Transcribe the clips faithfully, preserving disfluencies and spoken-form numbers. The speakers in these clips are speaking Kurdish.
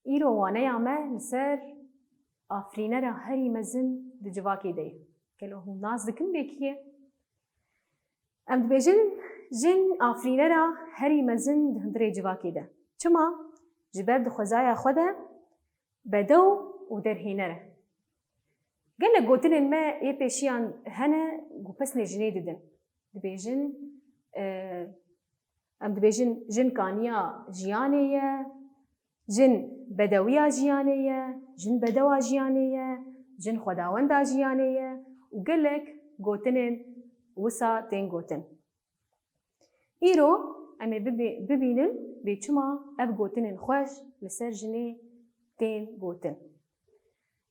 Îro waneya me li ser afirînera herî mezin di civakê de ye. Gelo hûn nas dikin bê kî ye? Em dibêjin jin afirînera herî mezin di hundirê civakê de. Çima? Ji ber di xwezaya xwe de bedew û derhêner e. Gelek gotinên me yê pêşiyan hene ku pesnê jinê didin. Dibêjin, e, em dibêjin jin kaniya jiyanê ye, jin bedewiya jiyanê ye, jin bedewa jiyanê ye, jin xwedawenda jiyanê ye û gelek gotinên wisa tên gotin. Îro em ê bibê-, bibînin bê çima ev gotinên xweş li ser jinê tên gotin.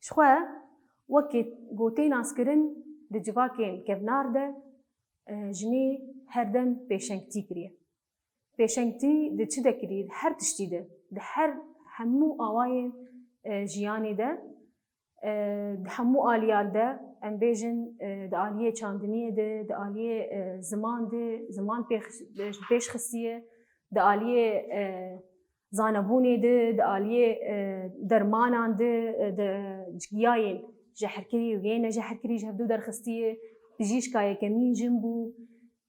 Ji xwe wekî ku tê naskirin di civakên kevnar de, e, jinê her dem pêşengtî kiriye. Pêşengtî di çi de kirî? Di her tiştî de, di her hemû awayên, e, jiyanê de, e, di hemû aliyan de, em bêjin, e, di aliyê çandiniyê de, di aliyê, e, ziman de, ziman pêx-, pêş xistiye, di aliyê, e, zanebûnê de, di aliyê, e, dermanan de, e, di giyayên jehirkirî û yên nejehirkirî ji hevdû derxistiye, pijîşka yekemîn jin bû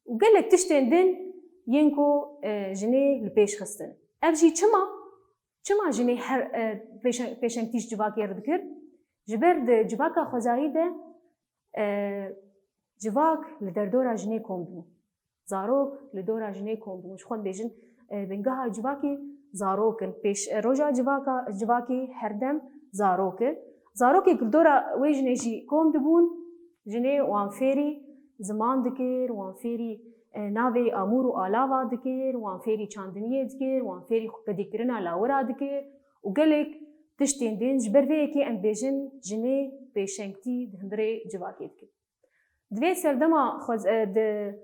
û gelek tiştên din yên ku, e, jinê li pêş xistin. Ev jî çima? Çima jinê her, e, pêşe-, pêşengtî ji civakê re dikir? Ji ber di civaka xwezayî de, e, civak li derdora jinê kom dibû. Zarok li dora jinê kom dibûn. Ji xwe dibêjin, e, bingeha civakê zarok in. Pêş, e, roja civaka, civakê her dem zarok e. Zarokê ku li dora wê jinê jî kom dibûn, jinê wan fêrî ziman dikir, wan fêrî, e, navê amûr û alava dikir, wan fêrî çandiniyê dikir, wan fêrî xwepedîkirina lawira dikir û gelek tiştên din. Ji ber vê yekê em dibêjin jinê pêşengtî di hundirê civakê dikir. Di vê serdema xwez-, e, di,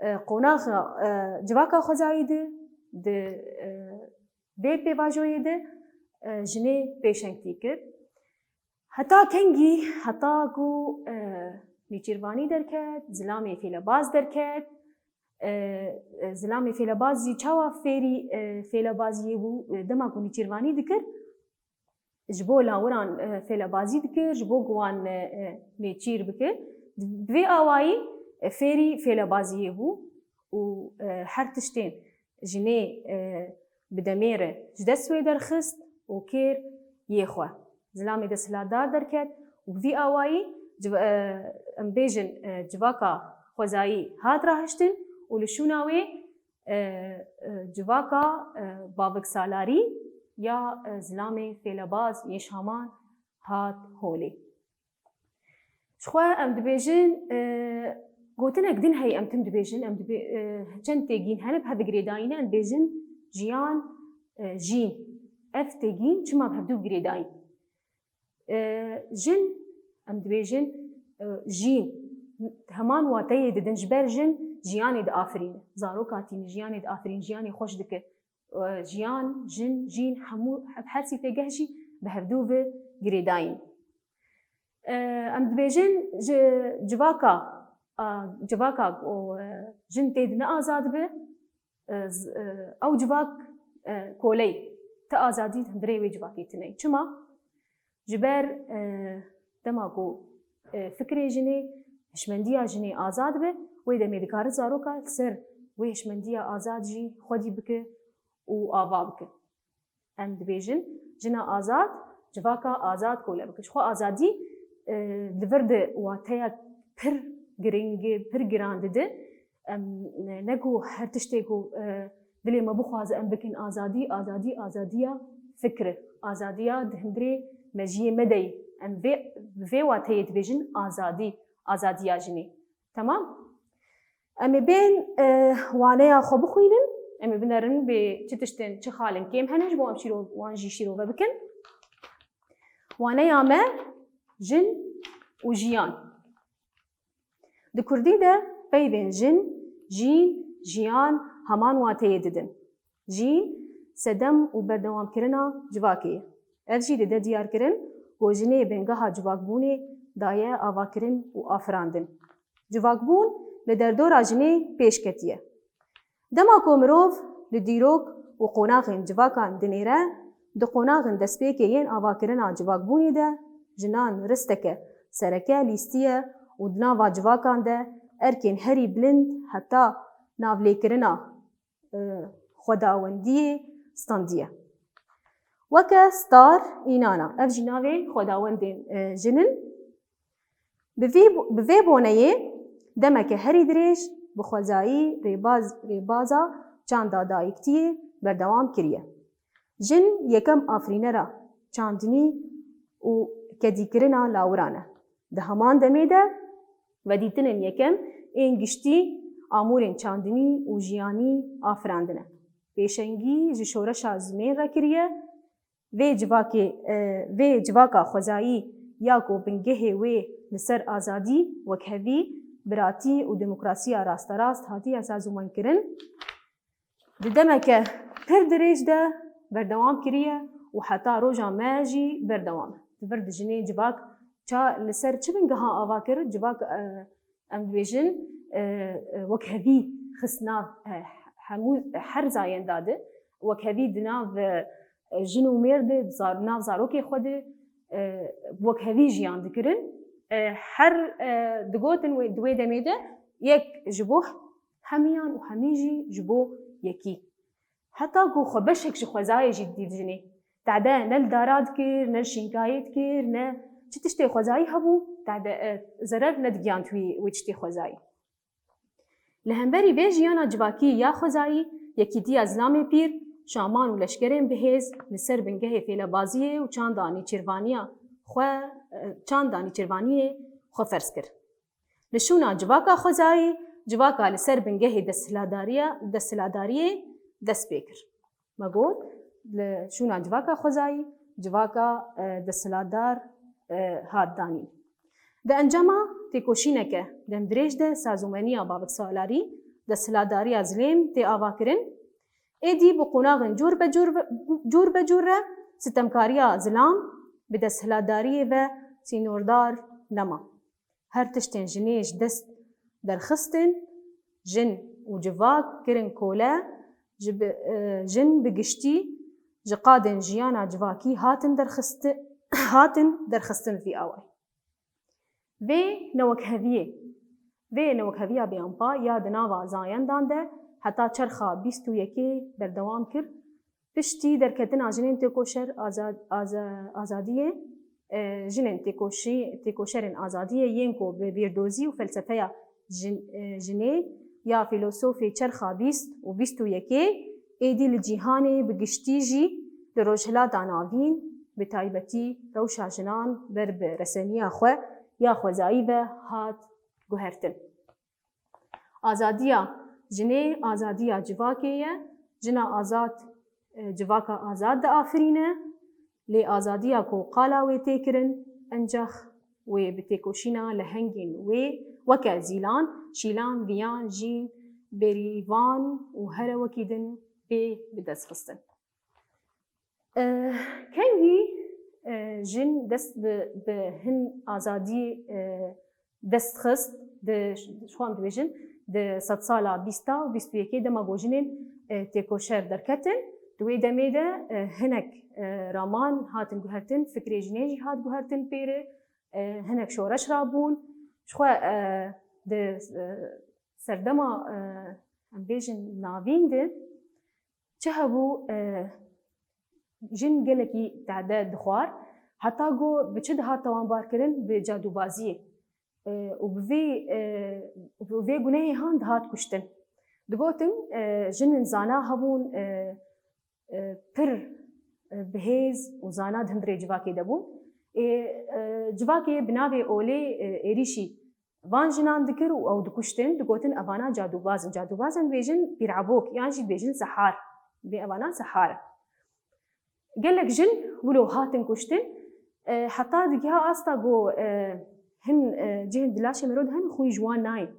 e, qonaxa, e, civaka xwezayî de, di, e, vê pêvajoyê de, e, jinê pêşengtî kir. Heta kengî, heta ku, e, nîçîrvanî derket, zilamê fêlebaz derket, e, e, zilamê fêlebaz jî çawa fêrî, e, fêlebaziyê bû, e, dema ku nîçîrvanî dikir, ji bo lawiran, e, fêlebazî dikir, ji bo ku wan, e, e, nêçîr bike. Bi vê awayî, e, fêrî fêlebaziyê bû û, e, her tiştên jinê, e, bi demê re ji dest wê derxist û kir yê xwe. Zilamê desthilatdar derket û bi vî awayî civ-, e, em bêjin, e, civaka xwezayî hat rahiştin û li şûna wê e, e, civaka, e, baviksalarî ya, e, zilamê fêlebaz yên Şaman hat holê. Ji xwe em dibêjin, e, gotinek din heye em tim dibêjin, em dibê-, e, çend têgîn hene bi hev girêdayî ne, em dibêjin jiyan, e, jîn. Ev têgîn çima bi hevdû girêdayî? E, jin, em dibêjin, e, jîn, heman wateyê didin, ji ber jin jiyanê diafirîne. Zaroka tîne, jiyanê diafirîne, jiyanê xweş dike. E, jiyan, jin, jîn, hemû, ev her sî têgeh jî bi hevdû ve girêdayîn. E, em dibêjin, ji civaka, a, civaka ku, e, jin tê de ne azad be, e, z-, e, ew civak, e, koleyî, ti azadî hundirê wê civakê tune ye. Çima? Ji ber, e, dema ku, e, fikrê jinê, hişmendiya jinê azad be, wê demê dikare zaroka li ser wê hişmendiya azad jî xwedî bike û ava bike. Em dibêjin, jina azad, civaka azad kole bike. Ji xwe azadî, e, li vir de wateya pir giring e, pir giran dide. Em, ne, ne ku her tiştê ku, e, dilê me bixwaze em bikin azadî, azadî, azadiya fikr e. Azadiya di hundirê mejiyê me de ye. Em vê, vê wateyê dibêjin azadî, azadiya jinê. Temam? Em ê bên, e, waneya xwe bixwînin, em ê binerin bê çi tiştên, çi xalên kêm hene ji bo em şîro-, wan jî şîrove bikin. Waneya me jin û jiyan. Di kurdî de peyvên jin, jîn, jiyan heman wateyê didin. Jîn, sedem û berdewamkirina civakê ye. Ev jî dide diyarkirin ku jinê bingeha civakbûnê daye avakirin û afirandin. Civakbûn li derdora jinê pêş ketiye. Dema ku mirov li dîrok û qonaxên civakan dinêre, Di qonaxên destpêkê yên avakirina civakbûnê de jinan risteke sereke lîstiye û di nava civakan de erkên herî bilind heta navlêkirina, e, xwedawendiyê standiye. Weke Star Înana, ev jî navên xwedawendên, e, jin in. Bi vî, bi vê boneyê demeke herî dirêj bi xwezayî rêbaz, rêbaza çanda dayiktiyê berdewam kiriye. Jin yekem afirînera çandinî û kedîkirina lawiran e. Di heman demê de vedîtinên yekem ên giştî amûrên çandinî û jiyanî afirandine. Pêşengî ji şoreşa zimên re kiriye. Vê civakê, e, vê civaka xwezayî ya ku bingehê wê li ser azadî, wekhevî, biratî û demokrasiya rasterast hatiye sazûmenkirin, di demeke pir dirêj de berdewam kiriye û heta roja me jî berdewam e. Di vir dijinê civak ça li ser çi bingehan ava kir? Civak, e, em dibêjin, e, e, wekhevî xist nav, e, hemû, her zayenda de, wekhevî di nav, e, jin û mêr de, zar-, nav zarokê xwe de, e, wekhevî jiyan dikirin. E, her, e, digotin wê, di wê demê de yek ji bo hemiyan û hemî jî ji bo yekî. Heta ku xwe beşek ji xwezayê jî didît jinê. Tade ne li dara dikir, ne li şînkayê dikir, ne çi tiştê xwezayî hebû, tade, e, zerer nedigiyand wî, wê tiştê xwezayî. Li hemberî vê jiyana civakî ya xwezayî, yekîtiya zilamê pîr, şaman û leşkerên bihêz li ser bingehê fêlebaziyê û çanda nêçîrvaniya xwe, e, çanda nêçîrvaniyê xwe ferz kir. Li şûna civaka xwezayî, civaka li ser bingehê desthilatdariya, desthilatdariyê dest pê kir. Me got, li şûna civaka xwezayî, civaka, e, desthilatdar, e, hat danîn. Di encama têkoşîneke demdirêj de sazûmeniya Babetsalarî desthilatdariya zilêm tê avakirin. Êdî bi qonaxên cûr be cûr ve, cûr be cûr re sitemkariya zilam bi desthilatdariyê ve sînordar nema. Her tiştên jinê ji dest derxistin, jin û civak kirin kole, ji bi, e, jin bi giştî ji qadên jiyana civakî hatin derxisti-, hatin derxistin vî awayî. Vê newekheviyê, vê newekheviya bêampa ya di nava zayendan de heta çerxa bîst û yekê berdewam kir. Piştî derketina jinên têkoşer aza-, aza-, azadiyê, e, jinên têkoşî-, têkoşerên azadiyê yên ku bi bîrdozî û felsefeya jin-, e, jinê ya fîlosofê çerxa bîst û bîst û yekê êdî li cîhanê bi giştî jî li Rojhilata Navîn bi taybetî rewşa jinan ber bi reseniya xwe ya xwezayî ve hat guhertin. Azadiya jinê azadiya civakê ye. Jina azad, e, civaka azad diafirîne. Lê azadiya ku qala wê tê kirin, encax wê bi têkoşîna lehengên wê weke zîlan, şîlan, viyan, jîn, berîvan û here wekî din bê bidestxistin. Eh, kengî, eh, jin dest bi, bi hin azadî, eh, dest xist, di, ji xwe em dibêjin, di sedsala bîsta û bîst û yekê dema ku jinên, eh, têkoşer derketin, di wê demê de, eh, hinek, eh, raman hatin guhertin, fikrê jinê jî hat guhertin pê re, eh, hinek şoreş rabûn. Ji xwe, eh, di, eh, serdema, eh, em bêjin navîn de, çi hebû, e, jin gelekî tade dixwar, heta ku bi çi dihat tawanbarkirin? Bi cadûbaziyê. E, û bi vê, e, û bi vê gunehê han dihat kuştin. Digotin, e, jinên zana hebûn, e, e, pir, e, bihêz û zana di hundirê civakê de bûn. Ê, e, civakê bi navê Olê, e, êrîşî van jinan dikir û ew dikuştin, digotin, "Evana cadûbaz in." Cadûbaz em dibêjin pîrabok, yan jî dibêjin sehar. Dibê evana sehar in. Gelek jin wilo hatin kuştin, e, heta digiha asta ku, e, hin, e, cihên di laşê mero de hin xwî ji wan nayên.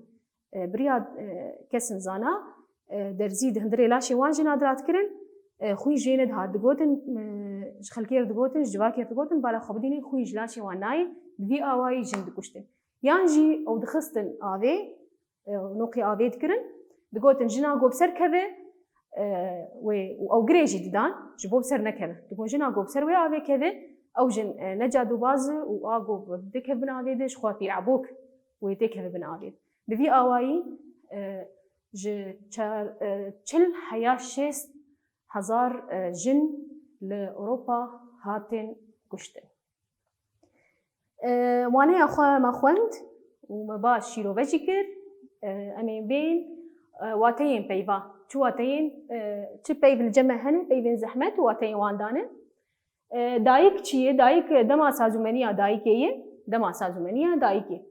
E, biriya, e, kesin zana, e, derzî di hundirê laşê wan jina dira dikirin, e, xwî jê nedihat digotin, e, ji xelkê re digotin, ji civakê re digotin, bala xwe bidînin, xwî ji laşê wan nayên, bi vî awayî jin dikuştin. Yan jî ew dixistin avê, e, noqî avê dikirin, digotin, "Jina ku bi ser keve, e, wê û ew girê jî didan, ji bo bi ser nekeve. Digot jina ku bi ser wê avê keve, ew jin, e, ne cadûbaz e û a ku dikeve bin avê de ji xwe pîrabok wê têkeve bin avê. Bi vî awayî, e, ji çar, e, çil heya şêst hezar, e, jin li Ewropa hatin kuştin. E, waneya xwe me xwend û me ba şîrove jî kir. E, em ê bên, e, wateyên peyva. Çi wateyên, e, çi peyv li cem me hene, peyvên zehmet û wateyên wan dane. E, dayik çi ye? Dayik, e, dema sazûmeniya dayikê ye, dema sazûmeniya dayikê.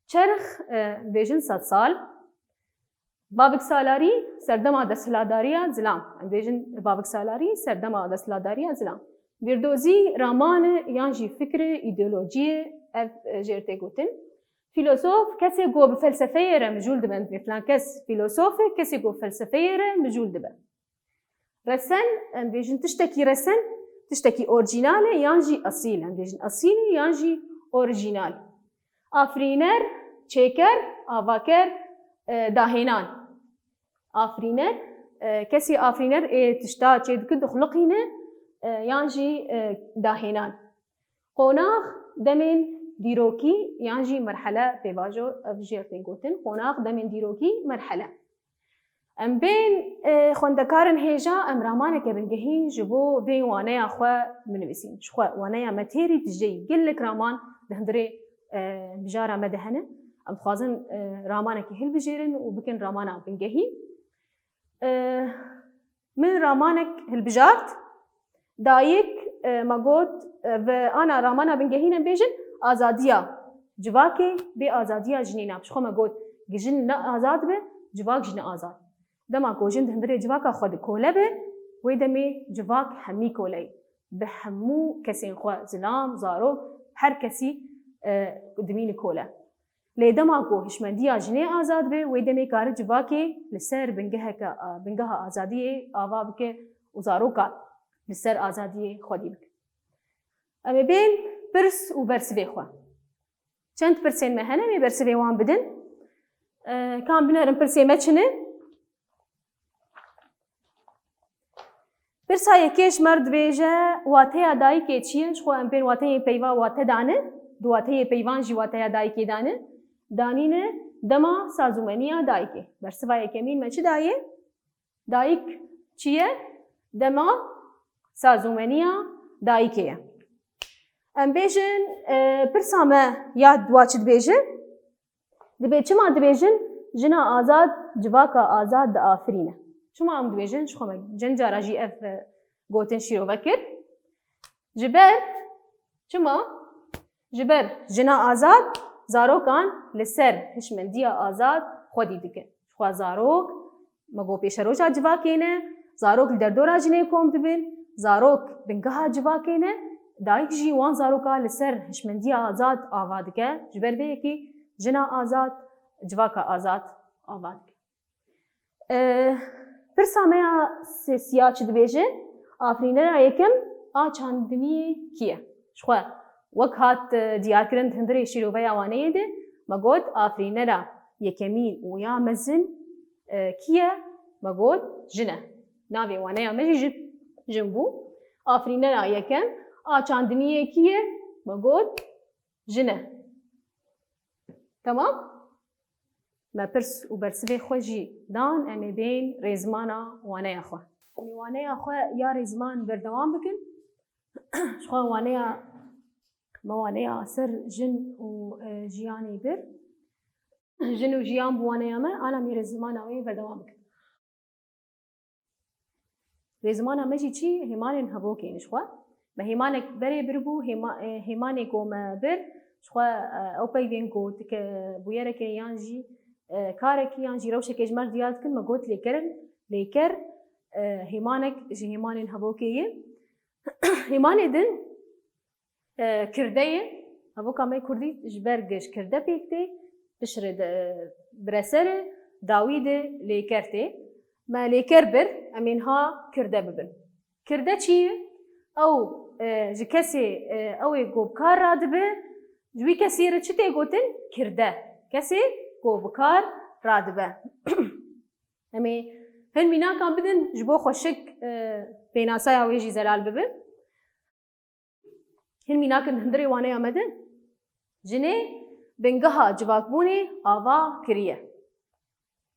Çerx, e, bêjin sedsal. Baviksalarî, serdema desthilatdariya zilam. Em bêjin baviksalarî, serdema desthilatdariya zilam. Bîrdozî, raman e yan jî fikr e, îdeolojî ye, ev, e, jê re tê gotin. Fîlosof, kesê ku bi felsefeyê re mijûl dibe. Em dibê filan kes fîlosof e, kesê ku bi felsefeyê re mijûl dibe. Resen, em bêjin tiştekî resen, tiştekî orîjînal e yan jî esîl. Em bêjin esîl e yan jî orîjînal. Afirîner, çêker, avaker, e, dahênan. Afirîner, e, kesê afirîner ê tişta çêdike dixuliqîne, e, yan jî, e, dahênan. Qonax, demên dîrokî yan jî merhele pêvajo, ev jê re tên gotin. Qonax, demên dîrokî, merhele. Em bên, e, xwendekarên hêja, em ramaneke bingehîn ji bo vê waneya xwe binivîsîn. Ji xwe waneya me têrî dijeyî gelek raman di hundirê, e, mijara me de hene. Em dixwazin, e, ramanekê hilbijêrin û bikin ramana bingehîn. E, Min ramanek hilbijart. Dayik, e, me got, e, bi ana ramana bingehîn em bêjin, azadiya civakê bê azadiya jinê ne. Ji xwe me got, gi jin ne azad be, civak jî ne azad. Dema ku jin di hundirê civaka xwe de kole be, wê demê civak hemî kole ye. Bi hemû kesên xwe, zilam, zarok, her kesî, e, dimîne kole. Lê dema ku hişmendiya jinê azad be, wê demê kare civakê li ser bingeheke, bingeha azadiyê ava bike û zarokan li ser azadiyê xwedî bike. Em ê bên pirs û bersivê xwe. Çend pirsên me hene, em ê bersivê wan bidin. E, kam binerin pirsê me çi ne? Pirsa yekê ji me re dibêje, wateya dayikê çi ye? Ji xwe em bên wateyên peyva wate dane, di wateyê peyvan jî wateya dayikê dane. Danîne dema sazûmeniya dayikê. Bersiva yekemîn me çi daye? Dayik çi ye? Dema sazûmeniya dayikê ye. Em bêjin, e, pirsa me ya dua çi dibêje? Dibê çima dibêjin, jina azad civaka azad diafirîne? Çima em dibêjin? Ji xwe me çend cara jî ev, e, gotin şîrove kir. Ji ber, çima? Ji ber jina azad zarokan li ser hişmendiya azad xwedî dike. Ji xwe zarok, me got pêşeroja civakê ne, zarok li derdora jinê kom dibin, zarok bingeha civakê ne, dayik jî wan zaroka li ser hişmendiya azad ava dike, ji ber vê yekê jina azad, civaka azad ava dike. E, pirsa me ya sêsiya çi dibêje? Afirînera yekem a çandiniyê kî ye? Ji xwe wek hat, e, diyarkirin di hundirê şîroveya waneyê de, me got afirînera yekemîn û ya mezin, e, kî ye? Me got jin e. Navê waneya me jî jin, jin bû. Afirînera yekem a çandiniyê kî ye? Me got jin e. Temam? Me pirs û bersivê xwe jî dan, em ê bên rêzimana waneya xwe. Em ê waneya xwe ya rêziman berdewam bikin. Ji xwe waneya me waneya ser jin û, e, jiyanê bir. Jin û jiyan bi waneya me, ana em ê rêzimana wê berdewam bikin. Rêzimana me jî çi? Hêmanên hevokê ne ji xwe. Me hêmanek berê biribû, hêma-, e, hêmanê ku me bir, ji xwe, e, ew peyvên ku tike bûyereke yan jî, e, karekî yan jî rewşekê ji me re diyar dikin, me got lêkerin, lêker, e, hêmanek ji hêmanên hevokê ye. Hêmanê din, e, kirde ye. Hevoka me kurdî ji ber giş kirde pêk tê, piştre de, e, bireser e, dawî de lêker tê. Me lêker bir, em ê niha kirde bibin. Kirde çi ye? Ew, e, ji kesê, e, ew ê ku bi kar radibe, ji wî kesî re çi tê gotin? Kirde. Kesê ku bi kar radibe. Em ê Hin mînakan bidin ji bo xweşik, e, pênasaya wê jî zelal bibe. Hin mînakin hundirê waneya me de. Jinê bingeha civakbûnê ava kiriye.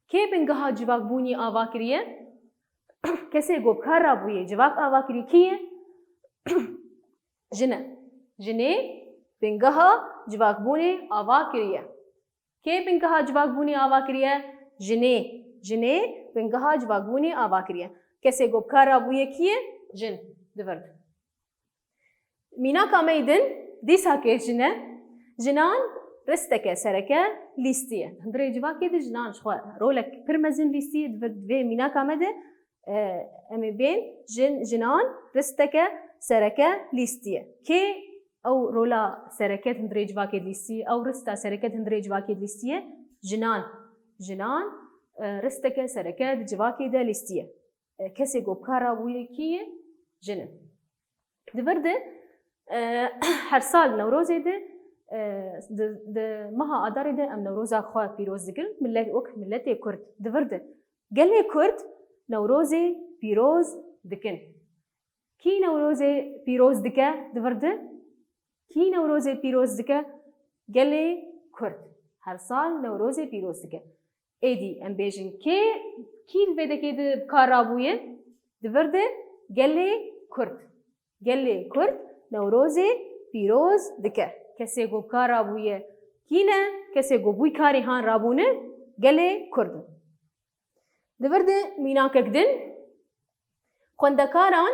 Kê bingeha civakbûnî ava kiriye? Kesê ku bi kar rabûye civak ava kiriye kî ye? Jin e. Jinê bingeha civakbûnê ava kiriye. Kê bingeha civakbûnê ava kiriye? Jinê. Jinê bingeha civakbûnê ava kiriye. Kesê ku bi kar rabûye kî ye? Jin. Di vir de. Mînaka me yê din, dîsa kê jin e. Jinan risteke sereke lîstiye. Hundirê civakê de jinan ji xwe rolek pir mezin lîstiye. Di vir, di vê mînaka me de, e, em ê bên jin, jinan risteke sereke lîstiye. Kê ew rola sereke di hundirê civakê de lîstiye? Ew rista sereke di hundirê civakê de lîstiye? Jinan. Jinan, e, risteke sereke di civakê de lîstiye. E, kesê ku bi kar rabûye kî ye? Jin in. Di vir de, e, her sal Newrozê de, e, di, di meha Adarê de em Newroza xwe pîroz dikin. Millet, wek miletê Kurd. Di vir de gelê Kurd Newrozê pîroz dikin. Kî Newrozê pîroz dike di vir de? Kî Newrozê pîroz dike? Gelê Kurd. Her sal Newrozê pîroz dike. Êdî em bêjin kê, kî li vê dekê de bi kar rabûye? Di vir de gelê Kurd. Gelê Kurd Newrozê pîroz dike. Kesê ku bi kar rabûye kî ne? Kesê ku bi wî karê han rabûne gelê Kurd in. Di vir de mînakek din, xwendekaran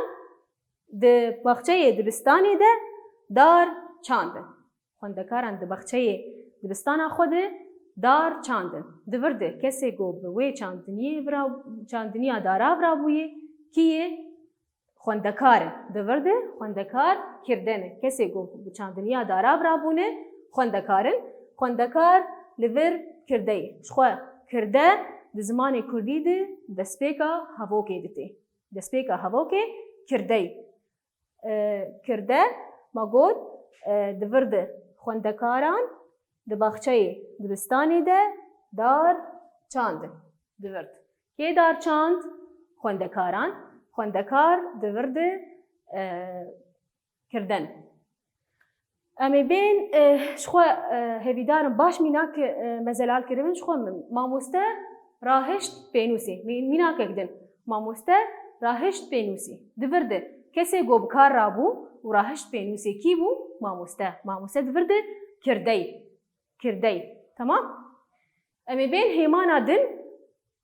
di baxçeyê dibistanê de dar çandin. Xwendekaran di baxçeyê dibistana xwe de dar çandin. Di vir de kesê ku bi wê çandiniyê vira-, çandiniya dara virabûyê kî ye? Xwendekar in. Di vir de xwendekar kirde ne. Kesê ku bi çandiniya dara virabûne xwendekar in. Xwendekar li vir kirde ye. Ji xwe kirde di zimanê kurdî de destpêka hevokê de tê. Destpêka hevokê kirde ye. E, kirde, me got, e, di vir de xwendekaran di baxçeyê dibistanê de dar çandin. Di vir de. Kê dar çand? Xwendekaran. Xwendekar di vir de, e, kirde ne. Em ê bên, e, ji xwe, e, hêvîdar im baş mînak, e, me zelal kiribin. Ji xwe min, mamoste rahişt pênûsê. Mî-, mînakek din. Mamoste rahişt pênûsê. Di vir de kesê ku bi kar rabû û rahişt pênûsê kî bû? Mamoste. Mamoste di vir de kirdeyê. Kirdeyê. Temam? Em ê bên hêmana din.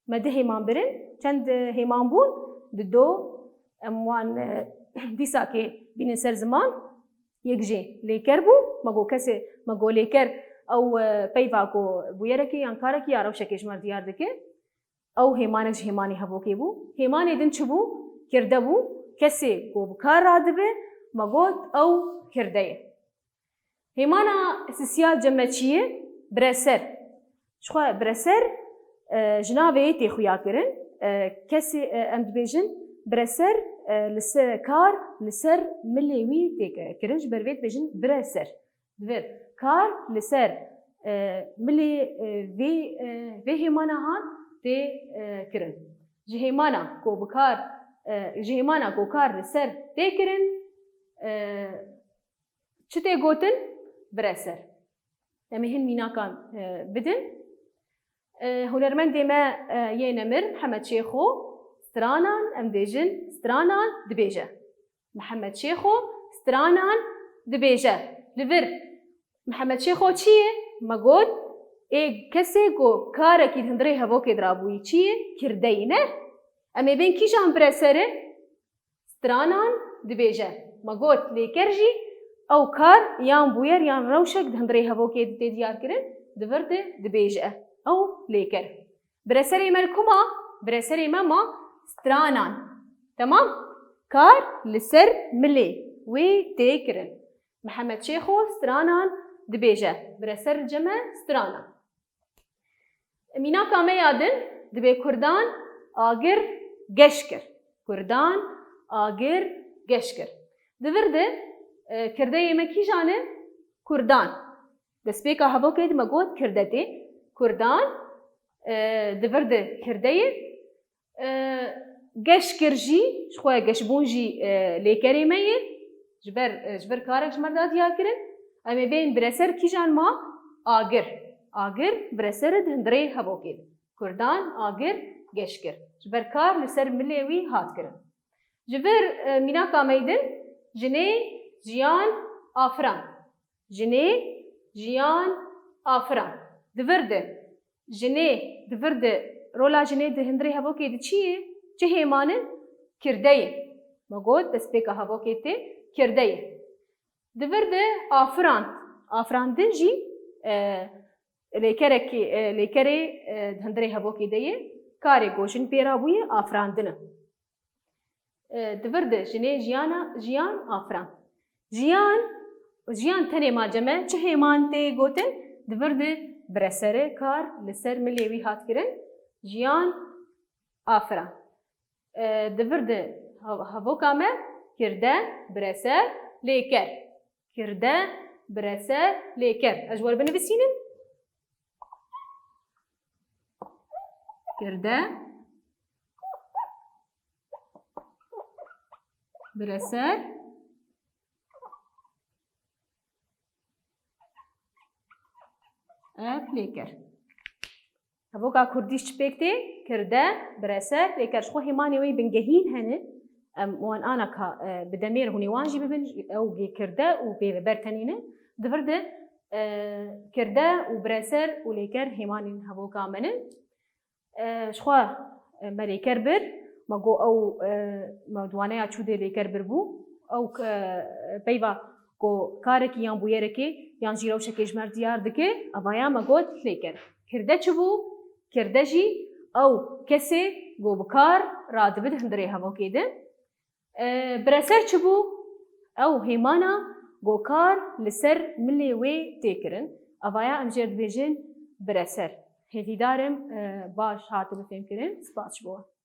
Me du hêman birin. Çend, e, hêman bûn? Dido. Em wan, e, dîsakê bînin ser ziman. Yek jê lêker bû. Me got kesê, me got lêker ew, e, peyva ku bûyerekê yan karekî ya rewşekê ji me re diyar dike. Ew hêmanek ji hêmanê hevokê bû. Hêmanê din çi bû? Kirde bû. Kesê ku bi kar radibe, me got ew kirde ye. Hêmana sisiya cem me çi ye? Bireser. Ji xwe bireser, e, ji navê yê tê xuya kirin. E, kesê, e, em dibêjin bireser, e, li ser kar, li ser milê wî tê kirin. Ji ber vê dibêjin bireser. Di vir kar li ser, e, milê, e, vê, e, vê hêmana han tê, e, kirin. Ji hêmana ku bi kar, e, ji hêmana ku kar li ser tê kirin, e, çi tê gotin? Bireser. Em ê hin mînakan, e, bidin. E, hunermendê me, e, yê nemir Mihemed Şêxo stranan, em bêjin stranan dibêje. Mihemed Şêxo stranan dibêje. Li vir Mihemed Şêxo çi ye? Me got, ê kesê ku karekî di hundirê hevokê de rabûyî çi ye? Kirdeyî ne? Em ê bên kîjan bireser e? Stranan dibêje. Me got lêker jî ew kar yan bûyer yan rewşek di hundirê hevokê de tê diyar kirin, di vir de dibêje. Ew lêker. Bireserê me li ku ma? Bireserê me ma? Stranan. Temam? Kar li ser milê wê tê kirin. Mihemed Şêxo stranan dibêje. Bireser li cem e stranan. Mînaka me ya din dibê Kurdan agir geş kir. Kurdan agir geş kir. Di vir de, e, kirdeyê me kîjan e? Kurdan. Destpêka hevokê de me got kirde tê. Kurdan, e, di vir de kirdeyê, E, geşkir jî, ji xwe geşbûn jî, e, lêkerê me ye. Ji ber, e, ji vir karek ji me re da diyar kirin. Em ê bên bireser kîjan ma? Agir. Agir, bireser e di hundirê hevokê de. Kurdan, agir, geşkir. Ji ber kar li ser milê wî hat kirin. Ji vir, e, mînaka me yê din, jinê, jiyan, afiran. Jinê, jiyan, afiran. Di vir de, jinê, di vir de, rola jinê di hundirê hevokê de çi ye? Çi hêman e? Kirde ye. Me got, destpêka hevokê tê, kirde ye. Di vir de afiran. Afirandin jî, e, lêkerekî, e, lêkerê, e, di hundirê hevokê de ye. Karê ku jin pê re bûye, afirandin e. E, di vir de jinê jiyana, jiyan, afiran. Jiyan, jiyan tenê malceme, çi hêman tê gotin? Di vir de bireser e, kar li ser milê wî hat kirin. Jiyan, afiran. E, di vir de hev-, hevoka me kirde, bireser, lêker. Kirde, bireser, lêker. Ez ji we re binivîsînim. Kirde, bireser, ev lêker. Hevoka kurdî çi pêk tê? Kirde, bireser, lêker. Ji xwe hêmanê wê bingehîn hene. Em wan ana ka, e, bi demê re hûn ê wan jî bibin, ew bê kirde û pê ve ber tenî ne. Di vir de, e, kirde û bireser û lêker hêmanên hevoka me ne. E, ji xwe, e, me lêker bir, me got ew, e, me di waneya çû de lêker bir bû. Ew, e, peyva ku karekî yan bûyerekê yan jî rewşekê ji me re diyar dike, evaya me got lêker. Kirde çi bû? Kirde jî ew kesê ku bi kar radibe di hundirê hevokê de. E, bireser çi bû? Ew hêmana ku kar li ser milê wê tê kirin. Evaya em jê re dibêjin bireser. Hêvîdar im, e, baş hatibû fêmkirin. Spas ji bo we.